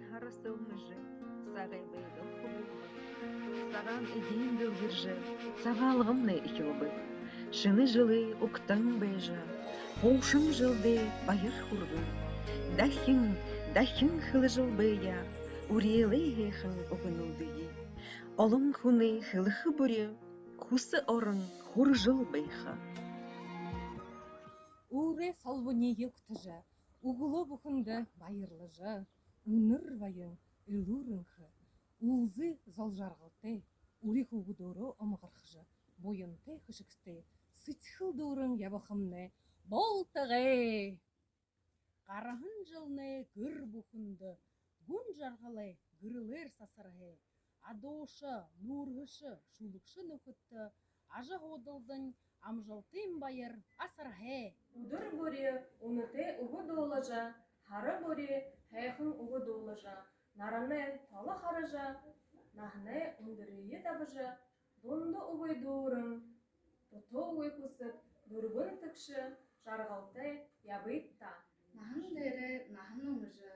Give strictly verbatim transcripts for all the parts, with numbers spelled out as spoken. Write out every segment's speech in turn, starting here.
Һара сэлмэжэ, сагай байдал хүбүүбэ. Сагаан эдеэн дэлгэржэ, Сагаалганмнай эхилбэ. Шэнэ жэлээ угтан байжа, хуушан жэлдээ баяр хүргэн. Дахин, дахин хэлэжэл байя, үреэлэй һайхан үгэнүүдые. Олон хүнэй хэлэхэ бүри, хүсэ орон хүрэжэл байха. Үүрэй солбониие угтажа, үглөө бүхэндэ баярлажа, үнэр баян элүүр энхэ, үлзы зол жаргалтай, үри хүүгэдөөрөө омогорхожо, буянтай хэшэгтэй, сэдьхэл дүүрэн ябахамнай болтогой. Гараһан жэлнай гэр бүхэндэ гүн жаргалай гэрэлээр сасарһай. Адууша, нүүрһэшэ, шүлэгшэ нүхэдтэ ажаһуудалдань амжалтын баяр асарһай. Үдэр бүри үнэтэй үгэ дуулажа, һара бүри һайхан үгэ дуулажа, наранай толо хаража, наһанай үндэрые дабажа, дунда үгы дүүрэн, дутуугүй хүсэд, дүрбэн тэгшэ жаргалтай ябыт даа. Наһан дээрээ наһа нэмэжэ,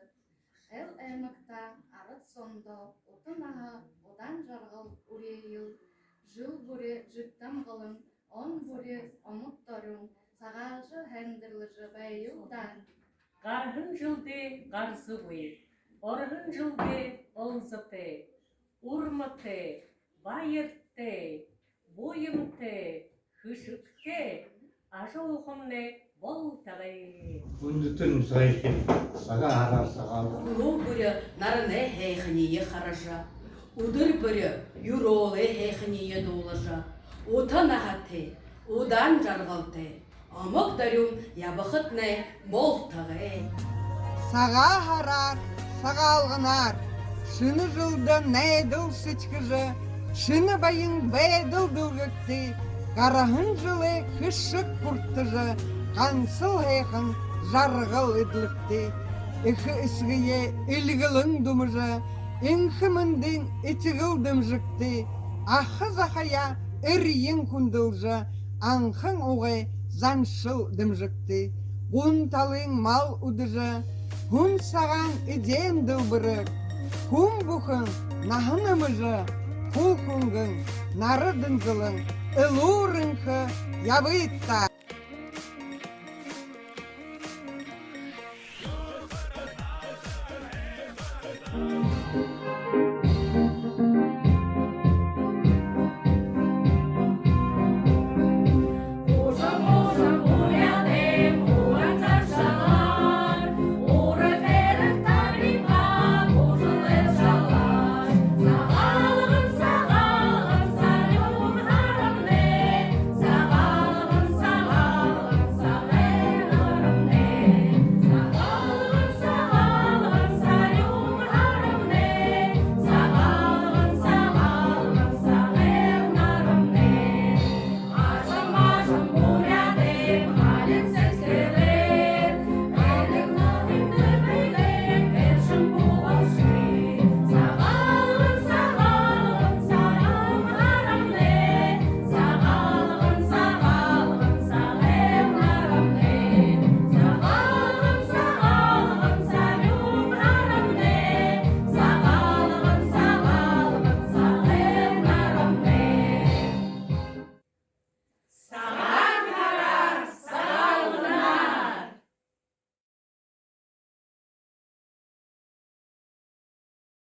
эл аймагта, арад зондо ута наһа, удаан жаргал үреэел. Жэл бүри жэгдэ амгалан, он бүри омог дорюун, сагаалжа, һайндэржэ байял даа. Гараһан жэлдээ гарзагүй, ороһон жэлдээ олзотой, урматай, баяртай, буянтай, хэшэгтэй ажаһуухамнай болтогой. Хүндэтэ нютагайхид, Сагаан һараар, Сагаалганаар! Үглөө бүри наранай һайханиие хаража, үдэр бүри юрөөлэй һайханиие дуулажа, ута наһатай, удаан жаргалтай, омог дорюун ябахатнай болтогой. Сагаан һараар, Сагаалганаар! Шэнэ жэлдэ найдал сэдьхэжэ, шэнэ баян байдал дэлгэгты. Гараһан жэлэй хэшэг хүртэжэ, гансал һайхан жаргал эдлэгты. Эхэ эсэгэеэ эльгэлэн дүмэжэ, энхэ мэндын этигэл дэмжэгты. Аха захаяа эрьен хүндэлжэ, анхан угай заншал дэмжэгты. Гүн талын мал үдэжэ, һүн сагаан эдеэн дэлбэрэг. Хүн бүхэн наһа нэмэжэ, хүл хүнгэн нара дэнзэлэн, элүүр энхэ ябыт даа.